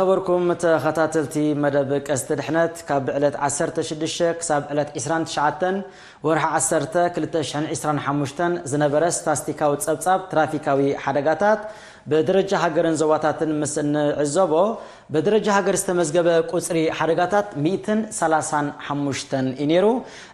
ነበርኩም ተኸታተልቲ መደብ ቀስቲ ድሕነት፣ ካብ ዕለት ዓሰርተ ሽዱሽተ ክሳብ ዕለት ዕስራን ትሽዓተን ወርሒ ዓሰርተ ክልተ ሽሕን ዕስራን ሓሙሽተን ዝነበረ ስታስቲካዊ ጸብጻብ ትራፊካዊ ሓደጋታት ብደረጃ ሃገርን ዞባታትን ምስ እንዕዘቦ፣ ብደረጃ ሃገር ዝተመዝገበ ቁጽሪ ሓደጋታት ሚእትን ሰላሳን ሓሙሽተን እዩ ነይሩ።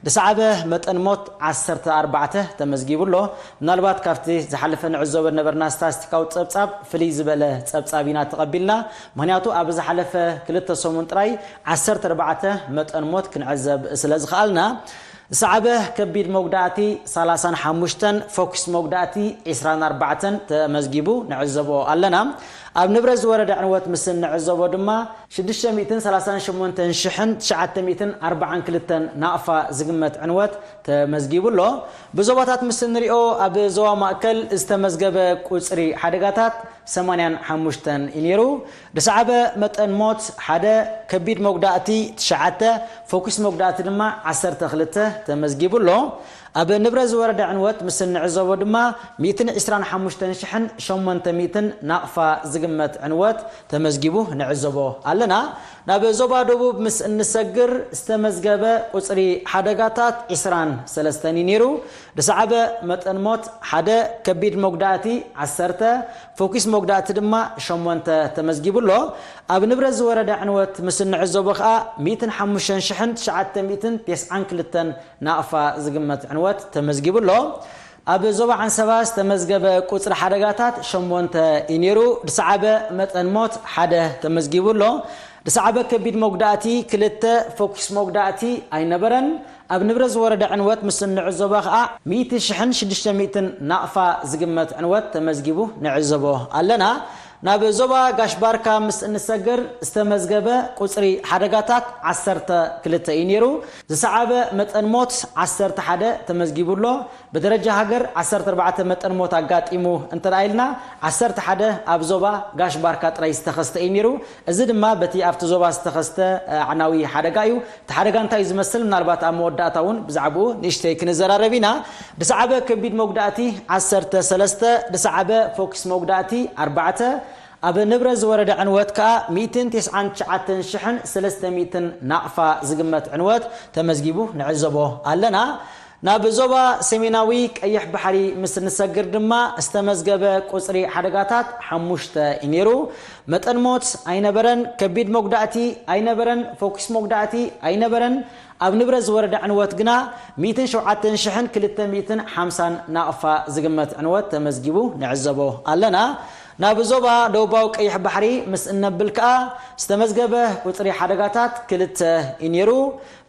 ዝሰዓበ መጠን ሞት ዓሰርተ ኣርባዕተ ተመዝጊቡ ኣሎ። ምናልባት ካብቲ ዝሓለፈ ንዕዘቦ ዝነበርና ስታስቲካዊ ጸብጻብ ፍልይ ዝበለ ጸብጻብ ኢና ተቐቢልና። ምኽንያቱ ኣብ ዝሓለፈ ክልተ ሰሙን ጥራይ ዓሰርተ ኣርባዕተ መጠን ሞት ክንዕዘብ ስለ ዝኸኣልና፣ ዝሰዓበ ከቢድ መጉዳእቲ ሰላሳን ሓሙሽተን፣ ፎኩስ መጉዳእቲ ዕስራን ኣርባዕተን ተመዝጊቡ ንዕዘቦ ኣለና። ኣብ ንብረት ዝወረደ ዕንወት ምስ እንዕዘቦ ድማ ሽዱሽተ ሚእትን ሰላሳን ሸሞንተን ሽሕን ትሽዓተ ሚእትን ኣርባዓን ክልተን ናቕፋ ዝግመት ዕንወት ተመዝጊቡ ኣሎ። ብዞባታት ምስ እንሪኦ፣ ኣብ ዞባ ማእከል ዝተመዝገበ ቁጽሪ ሓደጋታት ሰማንያን ሓሙሽተን እዩ ነይሩ። ዝሰዓበ መጠን ሞት ሓደ፣ ከቢድ መጉዳእቲ ትሽዓተ፣ ፎኩስ መጉዳእቲ ድማ ዓሰርተ ክልተ ተመዝጊቡ ኣሎ። ኣብ ንብረት ዝወረደ ዕንወት ምስ እንዕዘቦ ድማ ሚእትን ዕስራን ሓሙሽተን ሽሕን ሸሞንተ ሚእትን ናቕፋ ዝግመት ዕንወት ተመዝጊቡ ንዕዘቦ ኣለና። ናብ ዞባ ደቡብ ምስ እንሰግር ዝተመዝገበ ቁጽሪ ሓደጋታት ዕስራን ሰለስተን እዩ ነይሩ። ዝሰዓበ መጠን ሞት ሓደ፣ ከቢድ መጉዳእቲ ዓሰርተ፣ ፎኪስ መጉዳእቲ ድማ ሸሞንተ ተመዝጊቡ ኣሎ። ኣብ ንብረት ዝወረደ ዕንወት ምስ እንዕዘቦ ከኣ ሚእትን ሓሙሽተን ሽሕን ትሽዓተ ሚእትን ተስዓን ክልተን ናቕፋ ዝግመት ዕንወት ተመዝጊቡ ኣሎ። ኣብ ዞባ ዓንሰባ ዝተመዝገበ ቁጽሪ ሓደጋታት ሸሞንተ እዩ ነይሩ። ዝሰዓበ መጠን ሞት ሓደ ተመዝጊቡ ኣሎ። ዝሰዓበ ከቢድ መጉዳእቲ ክልተ፣ ፎኪስ መጉዳእቲ ኣይነበረን። ኣብ ንብረት ዝወረደ ዕንወት ምስ እንዕዘቦ ከኣ ሚእቲ ሽሕን ሽዱሽተ ሚእትን ናቕፋ ዝግመት ዕንወት ተመዝጊቡ ንዕዘቦ ኣለና። ናብ ዞባ ጋሽ ባርካ ምስ እንሰግር ዝተመዝገበ ቁጽሪ ሓደጋታት ዓሰርተ ክልተ እዩ ነይሩ። ዝሰዓበ መጠን ሞት ዓሰርተ ሓደ ተመዝጊቡ ኣሎ። ብደረጃ ሃገር ዓሰርተ ኣርባዕተ መጠን ሞት ኣጋጢሙ እንተ ደኣ ኢልና፣ ዓሰርተ ሓደ ኣብ ዞባ ጋሽ ባርካ ጥራይ ዝተኸስተ እዩ ነይሩ። እዚ ድማ በቲ ኣብቲ ዞባ ዝተኸስተ፣ እ፣ ኣዕናዊ ሓደጋ እዩ። እቲ ሓደጋ እንታይ እዩ ዝመስል? ምናልባት ኣብ መወዳእታ እውን ብዛዕባኡ ንእሽተይ ክንዘራረብ ኢና። ዝሰዓበ ከቢድ መጉዳእቲ ዓሰርተ ሰለስተ፣ ዝሰዓበ ፎኪስ መጉዳእቲ ኣርባዕተ፣ ኣብ ንብረት ዝወረደ ዕንወት ከኣ ሚእትን ተስዓን ትሽዓተን ሽሕን ሰለስተ ሚእትን ናቕፋ ዝግመት ዕንወት ተመዝጊቡ ንዕዘቦ ኣለና። ናብ ዞባ ሰሜናዊ ቀይሕ ባሕሪ ምስ እንሰግር ድማ ዝተመዝገበ ቁጽሪ ሓደጋታት ሓሙሽተ እዩ ነይሩ። መጠን ሞት ኣይነበረን፣ ከቢድ መጉዳእቲ ኣይነበረን፣ ፎኪስ መጉዳእቲ ኣይነበረን። ኣብ ንብረት ዝወረደ ዕንወት ግና ሚእትን ሸውዓተን ሽሕን ክልተ ሚእትን ሓምሳን ናቕፋ ዝግመት ዕንወት ተመዝጊቡ ንዕዘቦ ኣለና። ናብ ዞባ ደቡባዊ ቀይሕ ባሕሪ ምስ እነብል ከኣ ዝተመዝገበ ቁጽሪ ሓደጋታት ክልተ እዩ ነይሩ።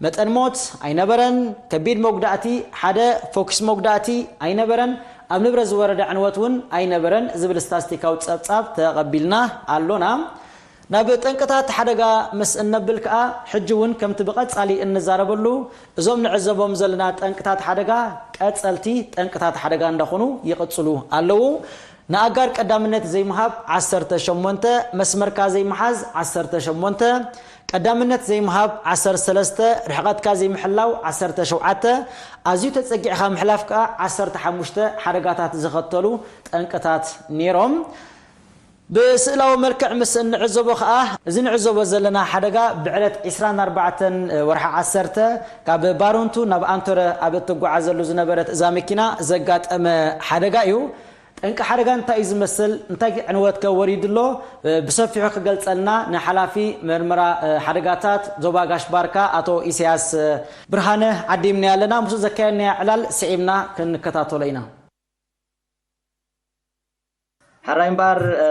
መጠን ሞት ኣይነበረን፣ ከቢድ መጉዳእቲ ሓደ፣ ፎኪስ መጉዳእቲ ኣይነበረን። ኣብ ንብረት ዝወረደ ዕንወት እውን ኣይነበረን ዝብል ስታስቲካዊ ጸብጻብ ተቐቢልና ኣሎና። ናብ ጠንቅታት ሓደጋ ምስ እነብል ከኣ፣ ሕጂ እውን ከምቲ ብቐጻሊ እንዛረበሉ፣ እዞም ንዕዘቦም ዘለና ጠንቅታት ሓደጋ ቀጸልቲ ጠንቅታት ሓደጋ እንዳኾኑ ይቕጽሉ ኣለዉ። ንኣጋር ቀዳምነት ዘይምሃብ ዓሰርተ ሸሞንተ፣ መስመርካ ዘይምሓዝ ዓሰርተ ሸሞንተ፣ ቀዳምነት ዘይምሃብ ዓሰርተ ሰለስተ፣ ርሕቐትካ ዘይምሕላው ዓሰርተ ሸውዓተ፣ ኣዝዩ ተጸጊዕካ ምሕላፍ ከኣ ዓሰርተ ሓሙሽተ ሓደጋታት ዘኸተሉ ጠንቅታት ነይሮም። ብስእላዊ መልክዕ ምስ እንዕዘቦ ከኣ፣ እዚ ንዕዘቦ ዘለና ሓደጋ ብዕለት ዕስራን ኣርባዕተን ወርሒ ዓሰርተ ካብ ባሩንቱ ናብ ኣንቶረ ኣብ እትጓዓዘሉ ዝነበረት እዛ መኪና ዘጋጠመ ሓደጋ እዩ። ጠንቂ ሓደጋ እንታይ እዩ ዝመስል? እንታይ ዕንወት ከ ወሪዱ ኣሎ? ብሰፊሑ ክገልጸልና ንሓላፊ መርመራ ሓደጋታት ዞባ ጋሽ ባርካ ኣቶ ኢሳያስ ብርሃነ ዓዲምና ኣለና። ምስኡ ዘካየድናዮ ዕላል ስዒብና ክንከታተሎ ኢና። ሕራይ እምበኣር፣ እ፣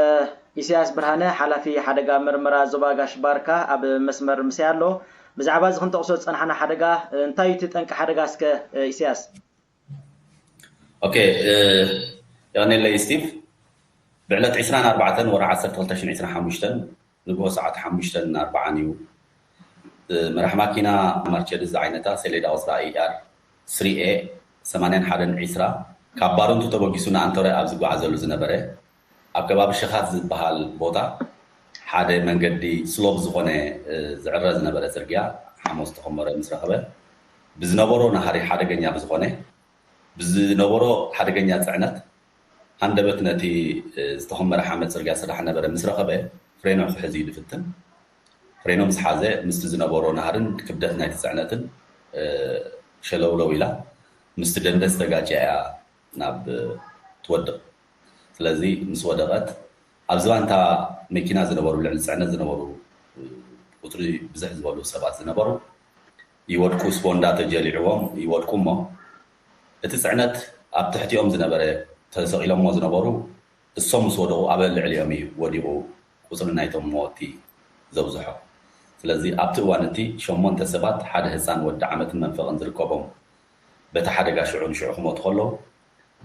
ኢሳያስ ብርሃነ፣ ሓላፊ ሓደጋ መርመራ ዞባ ጋሽ ባርካ ኣብ መስመር ምሳይ ኣሎ። ብዛዕባ እዚ ክንጠቕሶ ዝጸናሕና ሓደጋ፣ እ፣ እንታይ እዩ እቲ ጠንቂ ሓደጋ እስከ፣ እ፣ ኢሳያስ? ኦኬ፣ እ፣ የቐኔለይ ስቲቭ። ብዕለት ዕስራን ኣርባዕተን ወርሒ ዓሰርተ ክልተ ሽሕን ዕስራን ሓሙሽተን ንግሆ ሰዓት ሓሙሽተን ኣርባዓን እዩ። እ፣ መራሕ ማኪና መርቸዲስ ዝዓይነታ ሰሌዳ ቁጽራ ኢ ኣር ስሪ ኤ ሰማንያን ሓደን ዕስራ ካብ ባረንቱ ተበጊሱ ንኣንቶረ ኣብ ዝጓዓዘሉ ዝነበረ፣ ኣብ ከባቢ ሸኻት ዝበሃል ቦታ ሓደ መንገዲ ስሎፕ ዝኾነ፣ እ፣ ዝዕረ ዝነበረ ጽርግያ ሓመድ ዝተኸመረ ምስ ረኸበ፣ ብዝነበሮ ናህሪ ሓደገኛ ብዝኾነ፣ ብዝነበሮ ሓደገኛ ጽዕነት ሃንደበት ነቲ፣ እ፣ ዝተኸመረ ሓመድ ጽርግያ ዝስራሕ ነበረ ምስ ረኸበ፣ ፍሬኖ ክሕዝ እዩ ዝፍትን። ፍሬኖ ምስ ሓዘ ምስቲ ዝነበሮ ናህርን ክብደት ናይቲ ፅዕነትን ሸለውለው ኢላ ምስቲ ደንደስ ተጋጭያ እያ ናብ ትወድቕ። ስለዚ ምስ ወደቐት ኣብ ዝባንታ መኪና ዝነበሩ ልዕሊ ፅዕነት ዝነበሩ ቁፅሪ ብዝሕ ዝበሉ ሰባት ዝነበሩ ይወድቁ፣ ስፖንዳ ተጀሊዕዎም ይወድቁ እሞ እቲ ፅዕነት ኣብ ትሕቲኦም ዝነበረ ተሰቒሎሞ ዝነበሩ እሶም ምስ ወደቑ ኣበ ልዕሊኦም እዩ ወዲቑ ቁፅሪ ናይቶም መወቲ ዘብዝሖ። ስለዚ ኣብቲ እዋን እቲ ሸሞንተ ሰባት ሓደ ህፃን ወዲ ዓመትን መንፈቕን ዝርከቦም በቲ ሓደጋ ሽዑ ንሽዑ ክሞቱ ከለዉ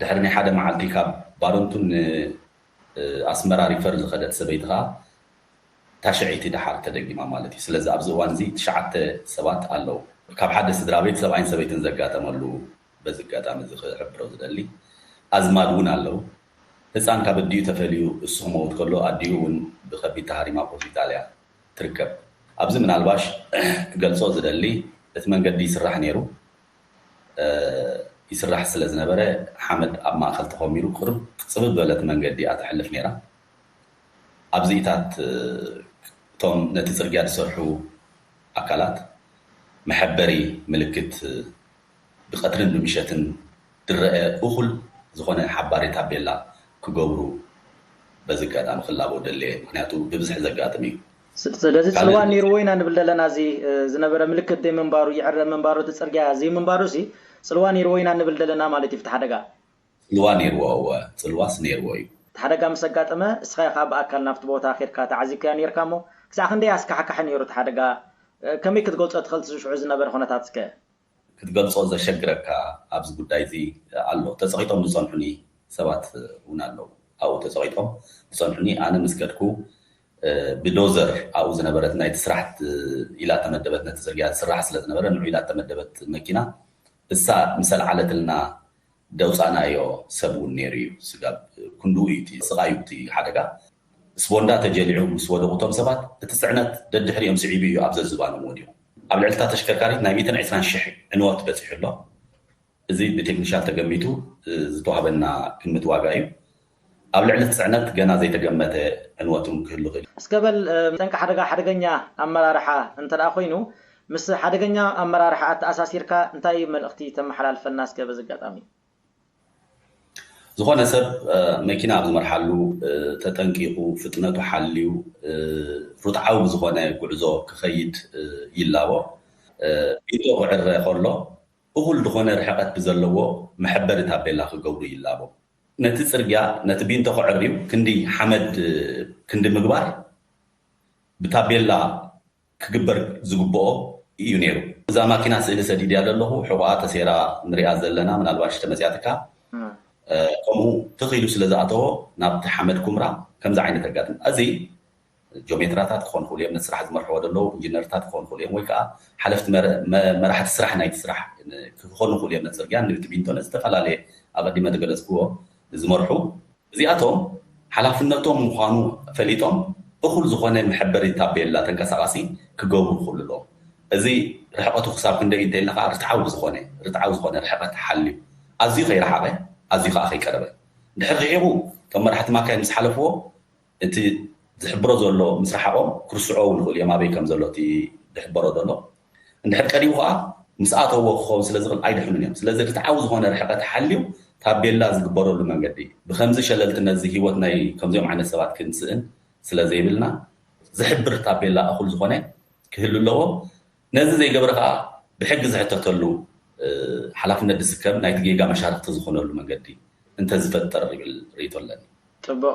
ድሕሪ ናይ ሓደ መዓልቲ ካብ ባረንቱ ንኣስመራ ሪፈር ዝኸደት ሰበይቲ ከዓ ታሽዐይቲ ደሓር ተደጊማ ማለት እዩ። ስለዚ ኣብዚ እዋን እዚ ትሽዓተ ሰባት ኣለዉ። ካብ ሓደ ስድራ ቤት ሰብኣይን ሰበይትን ዘጋጠመሉ በዚ ኣጋጣሚ እዚ ክሕብሮ ዝደሊ ኣዝማድ እውን ኣለዉ። ህፃን ካብ ኣዲኡ ተፈልዩ እሱ ክመውት ከሎ ኣዲኡ እውን ብከቢድ ተሃሪማ ኣብ ሆስፒታል እያ ትርከብ። ኣብዚ ምናልባሽ ክገልፆ ዝደሊ እቲ መንገዲ ይስራሕ ነይሩ። ይስራሕ ስለ ዝነበረ ሓመድ ኣብ ማእኸል ተኾሚሩ ቁርብ ፅብብ ዝበለት መንገዲ እያ ተሕልፍ ነይራ። ኣብዚኢታት እቶም ነቲ ፅርግያ ዝሰርሑ ኣካላት መሐበሪ ምልክት ብቐትርን ብምሸትን ዝረአ እኹል ዝኾነ ሓባሪ ታቤላ ክገብሩ በዚ ኣጋጣሚ ክላቦ ደለየ። ምክንያቱ ብብዝሒ ዘጋጥም እዩ። ስለዚ ጽልዋ ነይርዎ ኢና ንብል ዘለና። እዚ ዝነበረ ምልክት ዘይምንባሩ፣ ይዕረ ምንባሩ፣ እቲ ጽርግያ ዘይምንባሩ ሲ ጽልዋ ነይርዎ ኢና ንብል ዘለና ማለት እዩ። ፍትሕ ሓደጋ ጽልዋ ነይርዎ። እወ ጽልዋስ ነይርዎ እዩ። እቲ ሓደጋ ምስ ኣጋጠመ እስኻ ኢኻ ብኣካል ናብቲ ቦታ ኬድካ ተዓዚብካዮ ነይርካ እሞ ክሳዕ ክንደይ ኣስካሕካሒ ነይሩ እቲ ሓደጋ? ከመይ ክትገልጾ ትኽእል ሽዑ ዝነበረ ኩነታት እስከ? ክትገልጾ ዘሸግረካ ኣብዚ ጉዳይ እዚ ኣሎ። ተጸቒጦም ዝጸንሑኒ ሰባት እውን ኣለዉ። ኣብኡ ተጸቒጦም ዝጸንሑኒ ኣነ ምስ ከድኩ ብዶዘር ኣብኡ ዝነበረት ናይቲ ስራሕ ኢላ ተመደበት ነቲ ጽርግያ ዝስራሕ ስለ ዝነበረ ንዑ ኢላ ተመደበት መኪና እሳ ምስ ኣልዓለትልና ደውፃእናዮ ሰብ እውን ነይሩ እዩ። ስጋብ ክንድኡ እዩ እቲ ስቓዩ እቲ ሓደጋ። ስቦንዳ ተጀሊዑ ምስ ወደቑ እቶም ሰባት እቲ ፅዕነት ደድሕሪኦም ስዒቡ እዩ ኣብ ዘዝባኖም ወዲቑ። ኣብ ልዕሊ እታ ተሽከርካሪት ናይ ሚእትን ዕስራን ሽሕ ዕንወት በፂሑ ኣሎ። እዚ ብቴክኒሻል ተገሚቱ ዝተዋህበና ግምት ዋጋ እዩ። ኣብ ልዕሊ እቲ ፅዕነት ገና ዘይተገመተ ዕንወት እውን ክህሉ ይኽእል እዩ። እስከ በል ጠንቂ ሓደጋ ሓደገኛ ኣመራርሓ እንተ ደኣ ኮይኑ ምስ ሓደገኛ ኣመራርሓ ኣተኣሳሲርካ እንታይ መልእኽቲ ተመሓላልፈልና እስከ በዚ ኣጋጣሚ? ዝኾነ ሰብ መኪና ኣብ ዝመርሓሉ ተጠንቂቑ ፍጥነቱ ሓልዩ ርትዓዊ ብዝኾነ ጉዕዞ ክኸይድ ይላቦ። ቢንቶ ክዕረ ከሎ እኹል ዝኾነ ርሕቐት ብዘለዎ መሐበሪ ታቤላ ክገብሩ ይላቦ። ነቲ ጽርግያ ነቲ ቢንቶ ክዕርዩ ክንዲ ሓመድ ክንዲ ምግባር ብታቤላ ክግበር ዝግብኦ እዩ ነይሩ። እዛ ማኪና ስእሊ ሰዲድያ ዘለኹ ሕቆኣ ተሴራ ንሪኣ ዘለና ምናልባሽ ተመፅያትካ ከምኡ ትኽ ኢሉ ስለ ዝኣተዎ ናብቲ ሓመድ ኩምራ ከምዚ ዓይነት ኣጋጥም። እዚ ጆሜትራታት ክኾኑ ክእሉ እዮም፣ ነቲ ስራሕ ዝመርሕዎ ዘለዉ ኢንጂነርታት ክኾኑ ክእሉ እዮም፣ ወይ ከዓ ሓለፍቲ መራሕቲ ስራሕ ናይቲ ስራሕ ክኾኑ ክእሉ እዮም። ነቲ ፅርግያ ንብቲ ቢንቶ ነቲ ዝተፈላለየ ኣቐዲመ ዝገለፅክዎ ዝመርሑ እዚኣቶም ሓላፍነቶም ምዃኑ ፈሊጦም እኹል ዝኾነ መሐበሪ ታቤላ ተንቀሳቓሲ ክገብሩ ክኽእሉ ኣለዎም። እዚ ርሕቐቱ ክሳብ ክንደይ እንተኢልና ከዓ ርትዓዊ ዝኾነ ርትዓዊ ዝኾነ ርሕቐት ሓልዩ ኣዝዩ ከይረሓቐ ኣዝዩ ከዓ ከይቀረበ እንድሕር ርሒቑ እቶም መራሕቲ ማካይን ምስ ሓለፍዎ እቲ ዝሕብሮ ዘሎ ምስ ረሓቖም ክርስዖ እውን ይኽእሉ እዮም ኣበይ ከም ዘሎ እቲ ዝሕበሮ ዘሎ እንድሕር ቀሪቡ ከዓ ምስ ኣተዎ ክኸውን ስለ ዝኽእል ኣይድሕኑን እዮም። ስለዚ ርትዓዊ ዝኾነ ርሕቐት ሓልዩ ታቤላ ዝግበረሉ መንገዲ ብከምዚ ሸለልትነት እዚ ህይወት ናይ ከምዚኦም ዓይነት ሰባት ክንስእን ስለ ዘይብልና ዝሕብር ታቤላ እኹል ዝኾነ ክህሉ ኣለዎ። ነዚ ዘይገበረ ከዓ ብሕጊ ዝሕተተሉ ሓላፍነት ዝስከም ናይቲ ጌጋ መሻርክቲ ዝኾነሉ መንገዲ እንተዝፈጠር ይብል ርእይቶ ኣለኒ። ፅቡቕ፣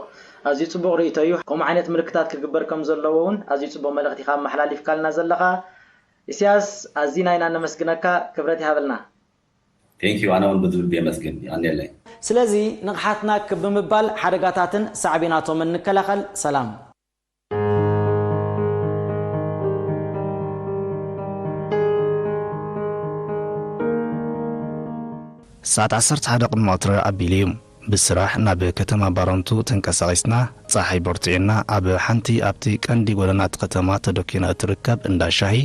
ኣዝዩ ፅቡቕ ርእይቶ እዩ። ከምኡ ዓይነት ምልክታት ክግበር ከም ዘለዎ እውን ኣዝዩ ፅቡቕ መልእኽቲ ኢኻ ኣመሓላሊፍካልና ዘለኻ። ኢሳያስ፣ ኣዚና ኢና ነመስግነካ፣ ክብረት ይሃበልና። Thank you፣ ኣነ እውን ብልቢ የመስግን። የቐንየለይ። ስለዚ ንቕሓትና ክብ ብምባል ሓደጋታትን ሳዕቤናቶምን ንከላኸል። ሰላም። ሰዓት ዓሰርተ ሓደ ቅድሚ ቀትሪ ኣቢሉ እዩ። ብስራሕ ናብ ከተማ ባረንቱ ተንቀሳቒስና፣ ጸሓይ በርቲዑና፣ ኣብ ሓንቲ ኣብቲ ቀንዲ ጎደና እቲ ከተማ ተደኲና እትርከብ እንዳ ሻሂ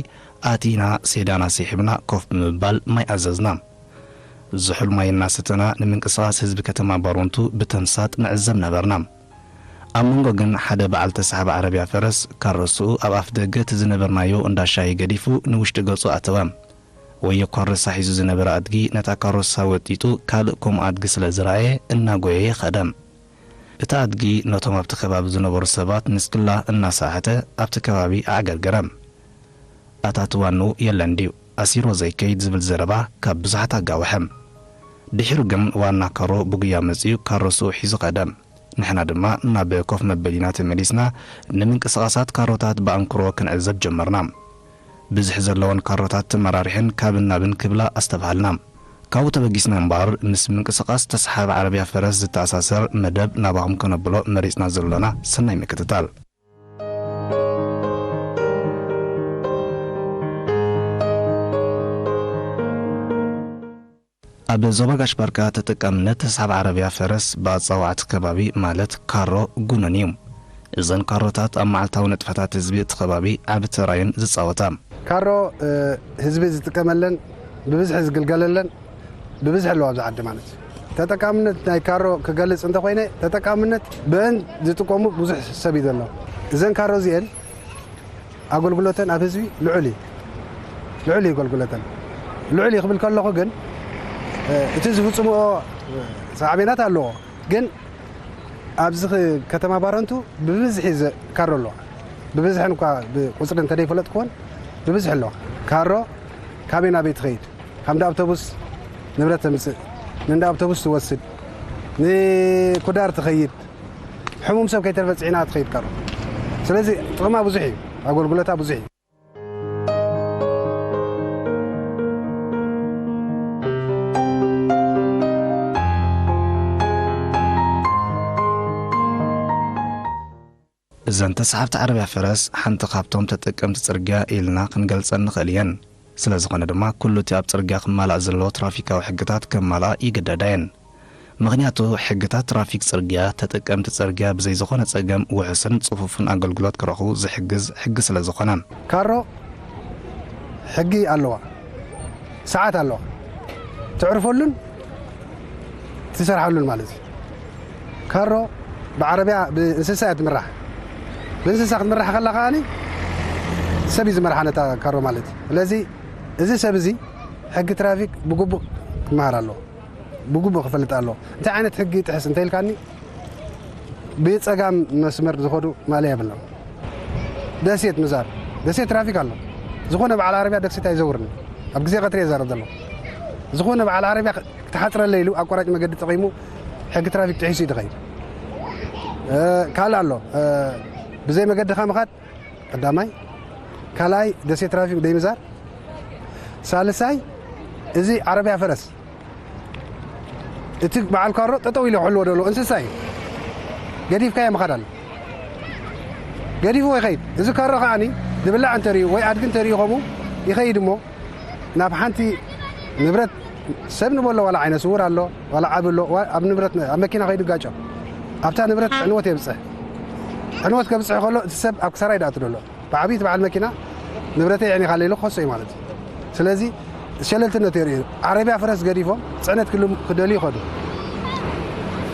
ኣቲና፣ ሴዳና ስሒብና ኮፍ ብምባል ማይ ኣዘዝና። ዝሑል ማይ እናሰተና ንምንቅስቓስ ህዝቢ ከተማ ባረንቱ ብተምሳጥ ንዕዘብ ነበርና። ኣብ መንጎ ግን ሓደ በዓል ተሳሓቢ ዓረብያ ፈረስ ካሮስኡ ኣብ ኣፍ ደገ እቲ ዝነበርናዮ እንዳ ሻሂ ገዲፉ ንውሽጢ ገጹ ኣተወ። ወዮ ካሮሳ ሒዙ ዝነበረ ኣድጊ ነታ ካሮሳ ወጢጡ ካልእ ከምኡ ኣድጊ ስለ ዝረኣየ እናጎየየ ኸደ። እቲ ኣድጊ ነቶም ኣብቲ ከባቢ ዝነበሩ ሰባት ንስክላ እናሳሕተ ኣብቲ ከባቢ ኣዕገርገረ። ኣታትዋኑ የለን ድዩ? ኣሲሮ ዘይከይድ ዝብል ዘረባ ካብ ብዙሓት ኣጋውሐ። ድሒሩ ግን ዋና ካሮ ብጉያ መጺኡ ካሮስኡ ሒዙ ኸደ። ንሕና ድማ ናብ ኮፍ መበሊና ተመሊስና ንምንቅስቓሳት ካሮታት ብኣንክሮ ክንዕዘብ ጀመርና። ብዝሒ ዘለወን ካሮታት ተመራሪሐን ካብን ናብን ክብላ ኣስተብሃልና። ካብኡ ተበጊስና እምበኣር ምስ ምንቅስቓስ ተስሓቢ ዓረብያ ፈረስ ዝተኣሳሰር መደብ ናባኹም ከነብሎ መሪጽና ዘሎና። ሰናይ ምክትታል። ኣብ ዞባ ጋሽ ባርካ ተጠቃምነት ተስሓቢ ዓረብያ ፈረስ ብኣጻዋዕቲ ከባቢ ማለት ካሮ ጉኑን እዩ። እዘን ካሮታት ኣብ መዓልታዊ ንጥፈታት ህዝቢ እቲ ከባቢ ዓቢ ተራየን ዝጻወታ። ካሮ፣ እ፣ ህዝቢ ዝጥቀመለን ብብዝሒ ዝግልገለለን ብብዝሒ ኣለዋ ኣብዚ ዓዲ ማለት እዩ። ተጠቃምነት ናይ ካሮ ክገልጽ እንተኾይነ፣ ተጠቃምነት ብአን ዝጥቀሙ ብዙሕ ሰብ እዩ ዘሎ። እዘን ካሮ እዚአን ኣገልግሎተን ኣብ ህዝቢ ልዑል እዩ። ልዑል እዩ ኣገልግሎተን። ልዑል እዩ ክብል ከለኹ ግን፣ እ፣ እቲ ዝፍጽምኦ ሳዕቤናት ኣለዎ። ግን ኣብዚ ኽ-፣ ከተማ ባረንቱ ብብዝሒ ዘ-፣ ካሮ ኣለዋ። ብብዝሐን እኳ ብቁጽሪ እንተደይፈለጥኩወን ብብዝሒ ኣለዋ። ካሮ ካበይ ናበይ ትኸይድ? ካብ እንዳ ኣውቶቡስ ንብረት ተምጽእ፣ ንእንዳ ኣውቶቡስ ትወስድ፣ ንኩዳር ትኸይድ፣ ሕሙም ሰብ ከይተርፈ ጽዒና ትኸይድ ካሮ። ስለዚ ጥቕማ ብዙሕ እዩ፣ ኣገልግሎታ ብዙሕ እዩ። እዘን ተሳሓብቲ ዓረብያ ፈረስ ሓንቲ ካብቶም ተጠቀምቲ ጽርግያ ኢልና ክንገልጸን ንኽእል እየን። ስለ ዝኾነ ድማ ኩሉ እቲ ኣብ ጽርግያ ክማላእ ዘለዎ ትራፊካዊ ሕግታት ከማልኣ ይግደዳ እየን። ምኽንያቱ ሕግታት ትራፊክ ጽርግያ ተጠቀምቲ ጽርግያ ብዘይ ዝኾነ ጸገም ውሑስን ጽፉፍን ኣገልግሎት ክረኽቡ ዝሕግዝ ሕጊ ስለ ዝኾነ። ካሮ ሕጊ ኣለዋ፣ ሰዓት ኣለዋ፣ ትዕርፈሉን ትሰርሓሉን ማለት እዩ። ካሮ ብዓረብያ ብእንስሳ እያ ትምራሕ። ብእንስሳ ክትምራሕ ከላ ከኣኒ ሰብ እዩ ዝመርሓ ነታ ካሮ ማለት እዩ። ስለዚ እዚ ሰብ እዚ ሕጊ ትራፊክ ብግቡእ ክመሃር ኣለዎ፣ ብግቡእ ክፈልጥ ኣለዎ። እንታይ ዓይነት ሕጊ ይጥሕስ እንተኢልካኒ ብጸጋም መስመር ዝኸዱ ማልያ የብሎም። ደሴት ምዛር፣ ደሴት ትራፊክ ኣሎ። ዝኾነ በዓል ዓረብያ ደሴት ኣይዘውርን። ኣብ ግዜ ቀትሪ እየ ዘረብ ዘለኹ። ዝኾነ በዓል ዓረብያ ክትሓጽረለ ኢሉ ኣቋራጭ መገዲ ጠቒሙ ሕጊ ትራፊክ ጥሒሱ እዩ ዝኸይድ። እ፣ ካልእ ኣሎ። እ፣ ብዘይ መገድኻ ምኻድ ቀዳማይ። ካልኣይ ደሴት ትራፊክ ደይምዛር። ሳልሳይ እዚ ዓረብያ ፈረስ እቲ በዓል ካሮ ጠጠው ኢሉ ክሕልዎ ደሎ እንስሳ እዩ። ገዲፍካዮ ምኻድ ኣሎ። ገዲፍዎ ይኸይድ። እዚ ካሮ ከዓኒ ዝብላዕ እንተርእዩ ወይ ኣድጊ እንተርእዩ ከምኡ ይኸይድ እሞ ናብ ሓንቲ ንብረት ሰብ ንበሎ ዋላ ዓይነ ስውር ኣሎ፣ ዋላ ዓቢ ኣሎ፣ ዋ-፣ ኣብ ንብረት ኣብ መኪና ከይዱ ጋጮ። ኣብታ ንብረት ዕንወት የብጽሕ። ዕንወት ከብጽሕ ከሎ እቲ ሰብ ኣብ ክሳራይ ደኣ ትደሎ። ብዓብይቲ በዓል መኪና ንብረተይ የዕኒኻለ ኢሉ ክኸሶ እዩ ማለት እዩ። ስለዚ ሸለልትነት የርእዩ። ዓረብያ ፈረስ ገዲፎም ጽዕነት ክልም-፣ ክደልዩ ይኸዱ።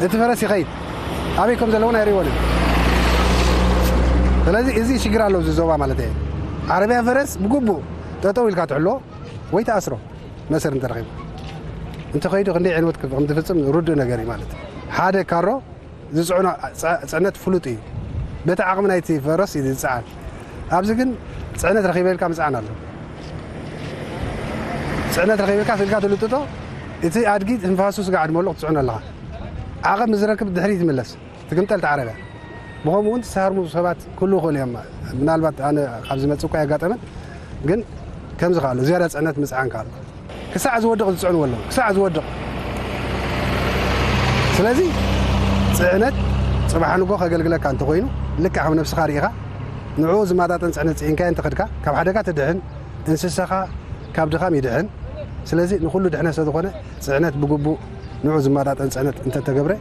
እቲ ፈረስ ይኸይድ። ኣበይ ከም ዘለውን ኣይርእይዎን እዩ። ስለዚ እዚ ሽግር ኣሎ እዚ ዞባ ማለት እየ። ዓረብያ ፈረስ ብግቡእ ጠጠው ኢልካ ትሕሎ ወይ ተኣስሮ መሰር እንተረኺቡ። እንተኸይዱ ክንደይ ዕንወት ከም ትፍጽም ርዱእ ነገር እዩ ማለት እዩ። ሓደ ካሮ ዝጽዕኖ ጸ-፣ ጽዕነት ፍሉጥ እዩ። በቲ ዓቕሚ ናይቲ ፈረስ እዩ ዝጽዓን። ኣብዚ ግን ጽዕነት ረኺበ ኢልካ ምጽዓን ኣሎ። ጽዕነት ረኺበ ኢልካ ስልካ ትልጥጦ፣ እቲ ኣድጊ ትንፋሱ ስጋ ዕድመሉ ክትጽዕኖ ኣለኻ። ዓቐብ ምስ ዝረክብ ድሕሪት ይምለስ። ትግምጠል እቲ ዓረብያ። ብኸምኡ እውን ዝሰሃርሙ ሰባት ክህልዉ ይኽእሉ እዮም። ምናልባት ኣነ ካብ ዝመጽእ እኳ ኣየጋጠመን፣ ግን ከምዚ ከኣሉ ዝያዳ ጽዕነት ምጽዓን ከኣሉ። ክሳዕ ዝወድቕ ዝጽዕንዎ ኣለዉ፣ ክሳዕ ዝወድቕ። ስለዚ ጽዕነት ጽባሕ ንጎ ከገልግለካ እንተኾይኑ፣ ልክዕ ከም ነብስኻ ርኢኻ፣ ንዕኡ ዝመጣጠን ጽዕነት ጽዒንካዮ እንተኸድካ፣ ካብ ሓደጋ ትድሕን፣ እንስሳኻ ካብ ድኻም ይድሕን። ስለዚ ንኹሉ ድሕነት ስለ ዝኾነ፣ ጽዕነት ብግቡእ ንዕኡ ዝመጣጠን ጽዕነት እንተተገብረ፣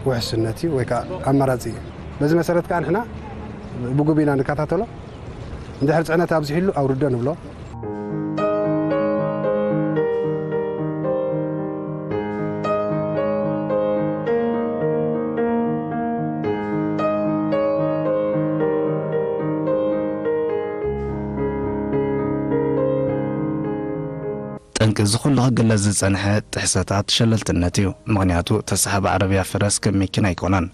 ውሕስነት እዩ ወይ ከዓ ኣማራጺ እዩ። በዚ መሰረት ከዓ ንሕና ብግቡእ ኢና ንከታተሎ። እንድሕር ጽዕነት ኣብዚሕሉ ኣውርዶ ንብሎ። ጠንቂ እዚ ኩሉ ክግለጽ ዝጸንሐ ጥሕሰታት ሸለልትነት እዩ። ምኽንያቱ ተሳሓቢ ዓረብያ ፈረስ ከም መኪና ኣይኮነን።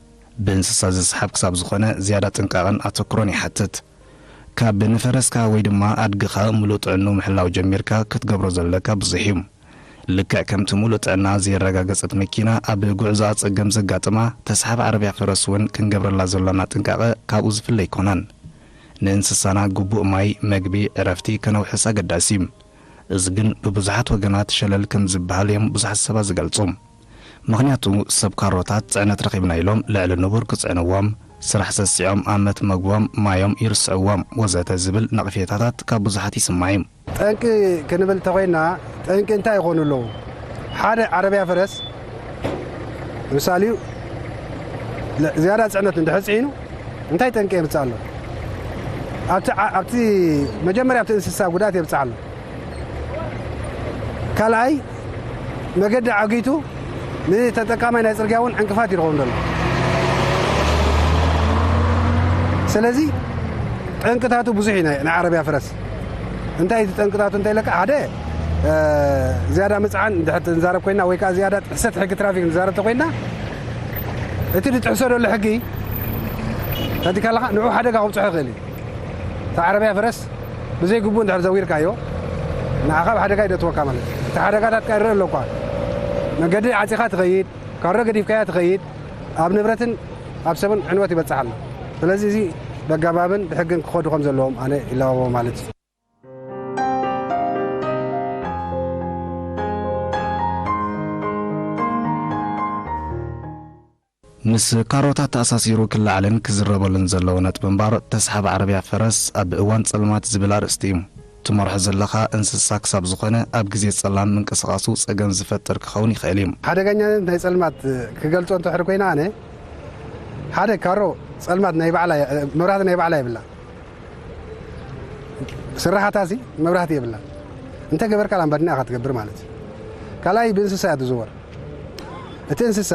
ብእንስሳ ዝስሓብ ክሳብ ዝኾነ ዝያዳ ጥንቃቐን ኣተኩሮን ይሓትት። ካብ ንፈረስካ ወይ ድማ ኣድግኻ ምሉእ ጥዕንኡ ምሕላው ጀሚርካ ክትገብሮ ዘለካ ብዙሕ እዩ። ልክዕ ከምቲ ምሉእ ጥዕና ዘየረጋገጸት መኪና ኣብ ጉዕዞኣ ጸገም ዘጋጥማ፣ ተሳሓቢ ዓረብያ ፈረስ እውን ክንገብረላ ዘሎና ጥንቃቐ ካብኡ ዝፍለ ኣይኮነን። ንእንስሳና ግቡእ ማይ፣ መግቢ፣ ዕረፍቲ ከነውሕስ ኣገዳሲ እዩ። እዚ ግን ብብዙሓት ወገናት ሸለል ከም ዝበሃል እዮም ብዙሓት ሰባት ዝገልጹ። ምኽንያቱ ሰብ ካሮታት ጽዕነት ረኺብና ኢሎም ልዕሊ ንቡር ክጽዕንዎም፣ ስራሕ ሰሲዖም ኣመት መግቦም ማዮም ይርስዕዎም ወዘተ ዝብል ነቕፌታታት ካብ ብዙሓት ይስማዕ እዩ። ጠንቂ ክንብል እንተኾይና፣ ጠንቂ እንታይ ይኾኑ ኣለዉ? ሓደ ዓረብያ ፈረስ ምሳሌኡ ለ-፣ ዝያዳ ጽዕነት እንድሕር ጽዒኑ እንታይ ጠንቂ የምጽእ ኣሎ? ኣብቲ ዓ-፣ ኣብቲ መጀመርያ ኣብቲ እንስሳ ጉድኣት የብጽሕ ኣሎ። ካልኣይ መገዲ ዓጊቱ ንተጠቃማይ ናይ ጽርግያ እውን ዕንቅፋት ይኸውን ዘሎ። ስለዚ ጠንቅታቱ ብዙሕ እዩ ናይ፣ ናይ ዓረብያ ፈረስ። እንታይ እቲ ጠንቅታቱ እንታይ ኢለካ? ሓደ፣ እ፣ ዝያዳ ምጽዓን እንድሕር ንዛረብ ኮይና ወይ ከኣ ዝያዳ ጥሕሰት ሕጊ ትራፊክ ንዛረብ ተኮይና፣ እቲ ዝጥሕሶ ዘሎ ሕጊ ተዲ ከለኻ ንዑ ሓደጋ ከብጽሖ ይኽእል እዩ። እታ ዓረብያ ፈረስ ብዘይ ግቡእ እንድሕር ዘዊርካዮ፣ ንዓኻ ኣብ ሓደጋ ይደትወካ ማለት እዩ። እቲ ሓደጋታት ከኣ ይረአ ኣሎ እኳ። መገዲ ዓጺኻ ትኸይድ፣ ካሮ ገዲፍካያ ትኸይድ፣ ኣብ ንብረትን ኣብ ሰብን ዕንወት ይበጽሕ ኣሎ። ስለዚ እዚ በጋባብን ብሕግን ክኸዱ ከም ዘለዎም ኣነ ይላበቦ ማለት እዩ። ምስ ካሮታት ተኣሳሲሩ ክለዓልን ክዝረበሉን ዘለዎ ነጥቢ እምበኣር፣ ተስሓቢ ዓረብያ ፈረስ ኣብ እዋን ጸልማት ዝብል ኣርእስቲ እዩ። ትመርሖ ዘለኻ እንስሳ ክሳብ ዝኾነ ኣብ ግዜ ጸላም ምንቅስቓሱ ጸገም ዝፈጥር ክኸውን ይኽእል እዩ። ሓደገኛነት ናይ ጸልማት ክገልጾ እንተድሕር ኮይነ ኣነ፣ ሓደ ካሮ ጸልማት ናይ ባዕላ፣ መብራህቲ ናይ ባዕላ የብላ። ስራሓታሲ መብራህቲ የብላ። እንተ ገበርካ ላምባዲና ኢኻ ትገብር ማለት እዩ። ካልኣይ ብእንስሳ እያ ትዝወር። እቲ እንስሳ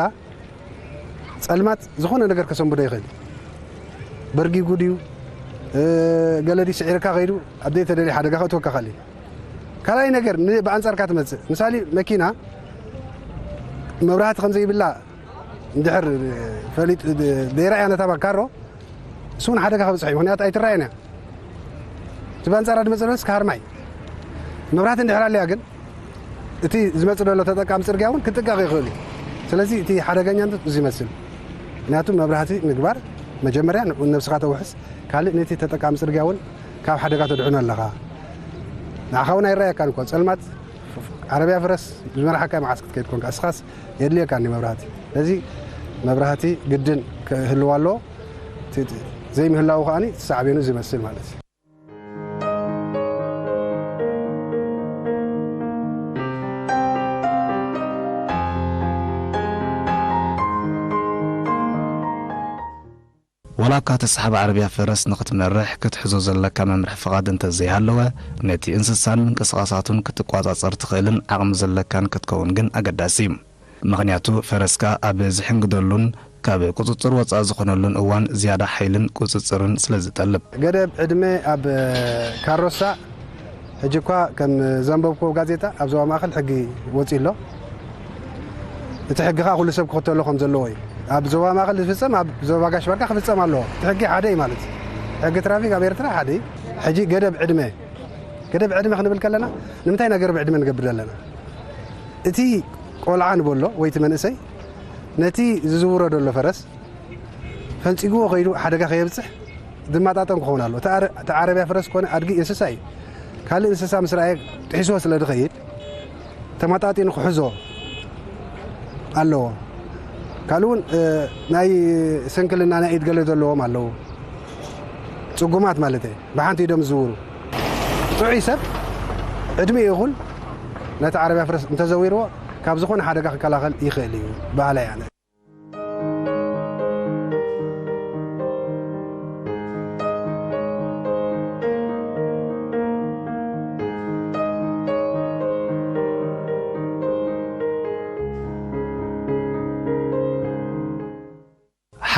ጸልማት ዝኾነ ነገር ከሰንብዶ ይኽእል እዩ። በርጊጉ ድዩ፣ እ፣ ገለ ድዩ ስዒርካ ከይዱ ኣብ ዘይተደልየ ሓደጋ ከእትወካ ይኽእል እዩ። ካልኣይ ነገር ን-፣ ብኣንጻርካ ትመጽእ። ምሳሌ መኪና መብራህቲ ከም ዘይብላ እንድሕር ፈሊጥ ዘይረኣያ ነታ ካሮ፣ እሱ እውን ሓደጋ ከብጽሕ እዩ። ምኽንያቱ ኣይትረኣየን እያ። እቲ ብኣንጻራ ዝመጽእ ዘሎ እስከ ሃርማይ። መብራህቲ እንድሕር ኣልያ ግን፣ እቲ ዝመጽእ ዘሎ ተጠቃሚ ጽርግያ እውን ክጥንቀቕ ይኽእል እዩ። ስለዚ እቲ ሓደገኛነቱ እዚ ይመስል። ምኽንያቱ መብራህቲ ምግባር መጀመርያ ንዑ ነብስኻ ተውሕስ፣ ካልእ ነቲ ተጠቃሚ ጽርግያ እውን ካብ ሓደጋ ተድሕኖ ኣለኻ። ንዓኻ እውን ኣይረኣየካን እኮ። ጸልማት ዓረብያ ፈረስ ዝመርሓካ መዓስ ክትከይድ ኮንካ፣ እስኻስ የድልየካ እንዲ መብራህቲ። ስለዚ መብራህቲ ግድን ክህልዋ ኣለዎ። እቲ፣ እቲ ዘይምህላዉ ከኣኒ እቲ ሳዕቤኑ ዝመስል ማለት እዩ። ዋላ እኳ ተሳሓቢ ዓረብያ ፈረስ ንኽትመርሕ ክትሕዞ ዘለካ መምርሒ ፍቓድ እንተዘይሃለወ፣ ነቲ እንስሳን ምንቅስቓሳቱን ክትቋጻጸር ትኽእልን ዓቕሚ ዘለካን ክትከውን ግን ኣገዳሲ እዩ። ምኽንያቱ ፈረስካ ኣብ ዝሕንግደሉን ካብ ቁጽጽር ወጻኢ ዝኾነሉን እዋን ዝያዳ ሓይልን ቁጽጽርን ስለ ዝጠልብ። ገደብ ዕድመ ኣብ ካሮሳ ሕጂ እኳ ከም ዘንበብክዎ ጋዜጣ ኣብ ዞባ ማእከል ሕጊ ወጺኡ ኣሎ። እቲ ሕጊ ከኣ ኩሉ ሰብ ክኽተሎ ከም ዘለዎ እዩ። ኣብ ዞባ ማእከል ዝፍጸም ኣብ ዞባ ጋሽ ባርካ ክፍጸም ኣለዎ። እቲ ሕጊ ሓደ እዩ ማለት እዩ። ሕጊ ትራፊክ ኣብ ኤርትራ ሓደ እዩ። ሕጂ ገደብ ዕድመ፣ ገደብ ዕድመ ክንብል ከለና ንምንታይ ኢና ገደብ ዕድመ ንገብር ዘለና? እቲ ቆልዓ ንበሎ ወይ እቲ መንእሰይ ነቲ ዝዝውሮ ዘሎ ፈረስ ፈንጺግዎ ከይዱ ሓደጋ ከየብጽሕ ዝመጣጠን ክኸውን ኣለዎ። እቲ ዓረ-፣ እቲ ዓረብያ ፈረስ ኮነ ኣድጊ እንስሳ እዩ። ካልእ እንስሳ ምስ ረኣየ ጥሒስዎ ስለ ዝኸይድ ተመጣጢኑ ክሕዞ ኣለዎ። ካልእ እውን፣ እ፣ ናይ ስንክልና ናይ ኢድ ገለ ዘለዎም ኣለዉ። ጽጉማት ማለት እየ። ብሓንቲ ኢዶም ዝዝውሩ። ጥዑይ ሰብ ዕድሚኡ ይኹን ነቲ ዓረብያ ፈረስ እንተዘዊርዎ ካብ ዝኾነ ሓደጋ ክከላኸል ይኽእል እዩ በሃላይ ኣነ።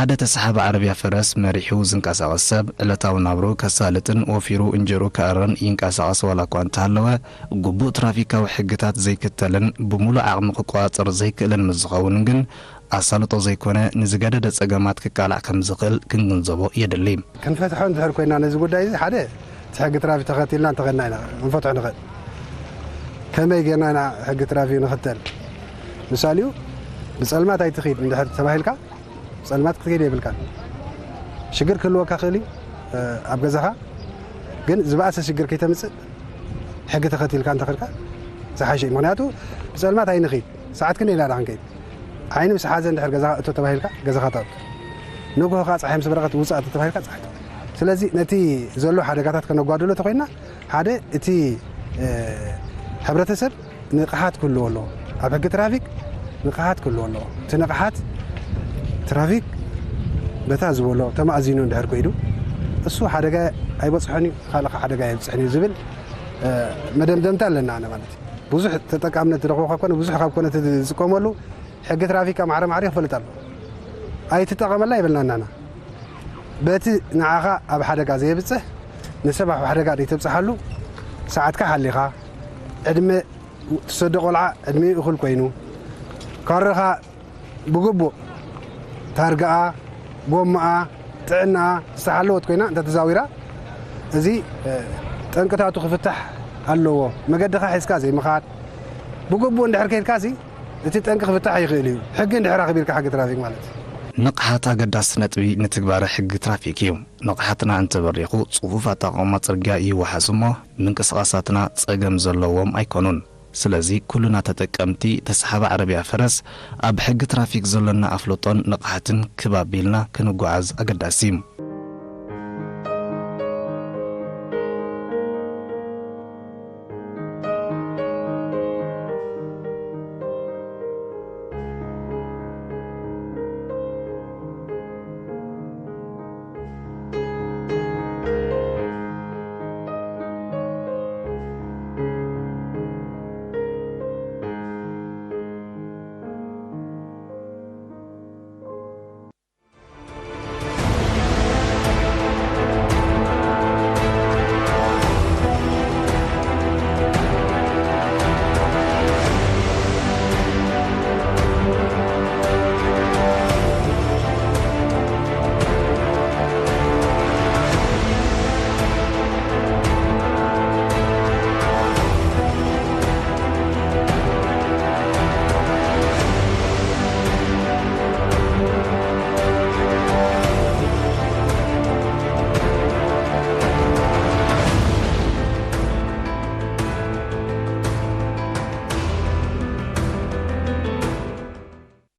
ሓደ ተሳሓቢ ዓረብያ ፈረስ መሪሑ ዝንቀሳቐስ ሰብ ዕለታዊ ናብሩ ከሳልጥን ወፊሩ እንጀሩ ከእረን ይንቀሳቐስ ዋላ እኳ እንተሃለወ፣ ግቡእ ትራፊካዊ ሕግታት ዘይክተልን ብሙሉእ ዓቕሚ ክቆጻጸር ዘይክእልን ምስ ዝኸውን ግን ኣሳልጦ ዘይኮነ ንዝገደደ ጸገማት ክቃላዕ ከም ዝኽእል ክንግንዘቦ የድሊ። ክንፈትሖ እንድሕር ኮይና ነዚ ጉዳይ እዚ ሓደ እቲ ሕጊ ትራፊክ ተኸቲልና እንተኸድና ኢና ክንፈትሖ ንኽእል። ከመይ ጌርና ኢና ሕጊ ትራፊክ ንኽተል? ምሳሌኡ ብጸልማት ኣይትኺድ እንድሕር ተባሂልካ ብጸልማት ክትከይድ የብልካን። ሽግር ክህልወካ ክእል እዩ ኣብ ገዛኻ፣ ግን ዝበኣሰ ሽግር ከይተምጽእ ሕጊ ተኸቲልካ እንተኸድካ ዝሓሸ እዩ። ምኽንያቱ ብጸልማት ኣይንኺድ፣ ሰዓት ክንደይ ኢና ደኣ ክንከይድ? ዓይኒ ምስ ሓዘ እንድሕር ገዛኻ እቶ ተባሂልካ ገዛኻ ትኣቱ። ንግሆ ከኣ ጸሓይ ምስ በረቐት ውጻእ እቶ ተባሂልካ ጸሓይ ትኣቱ። ስለዚ ነቲ ዘሎ ሓደጋታት ከነጓድሎ ተኾይንና ሓደ እቲ ሕብረተሰብ ንቕሓት ክህልዎ ኣለዎ። ኣብ ሕጊ ትራፊክ ንቕሓት ክህልዎ ኣለዎ። እቲ ንቕሓት ትራፊክ በታ ዝበሎ ተማእዚኑ እንድሕር ከይዱ እሱ ሓደጋ ኣይበጽሖን እዩ፣ ካልእ ሓደጋ ኣይብጽሕን እዩ ዝብል መደምደምታ ኣለና ኣነ ማለት እዩ። ብዙሕ ተጠቃምነት ዝረኽቦ ካብ ኮነ ብዙሕ ካብ ኮነ ዝጥቀመሉ ሕጊ ትራፊክ ማዕረ ማዕረ ይፈልጥ ኣሎ። ኣይትጠቐመላ ይብልና እናና በቲ ንዓኻ ኣብ ሓደጋ ዘየብጽሕ ንሰብ ኣብ ሓደጋ ዘይተብጽሓሉ ሰዓትካ ሓሊኻ ዕድመ ትሰዶ ቆልዓ ዕድሚኡ እኹል ኮይኑ ካሮኻ ብግቡእ ታርጋኣ ጎማኣ ጥዕናኣ ዝተሓለወት ኮይና እንተተዛዊራ እዚ ጠንቅታቱ ክፍታሕ ኣለዎ። መገድኻ ሒዝካ ዘይምኻድ ብግቡእ እንድሕር ከይድካ ሲ እቲ ጠንቂ ክፍታሕ ይኽእል እዩ። ሕጊ እንድሕር ኣኽቢርካ ሕጊ ትራፊክ ማለት እዩ። ንቕሓት ኣገዳሲ ነጥቢ ንትግባረ ሕጊ ትራፊክ እዩ። ንቕሓትና እንተበሪኹ ጽፉፍ ኣጠቓቕማ ጽርግያ ይወሓስ እሞ ምንቅስቓሳትና ጸገም ዘለዎም ኣይኮኑን። ስለዚ ኩልና ተጠቀምቲ ተሳሓቢ ዓረብያ ፈረስ ኣብ ሕጊ ትራፊክ ዘሎና ኣፍልጦን ንቕሓትን ክብ ኣቢልና ክንጓዓዝ ኣገዳሲ እዩ።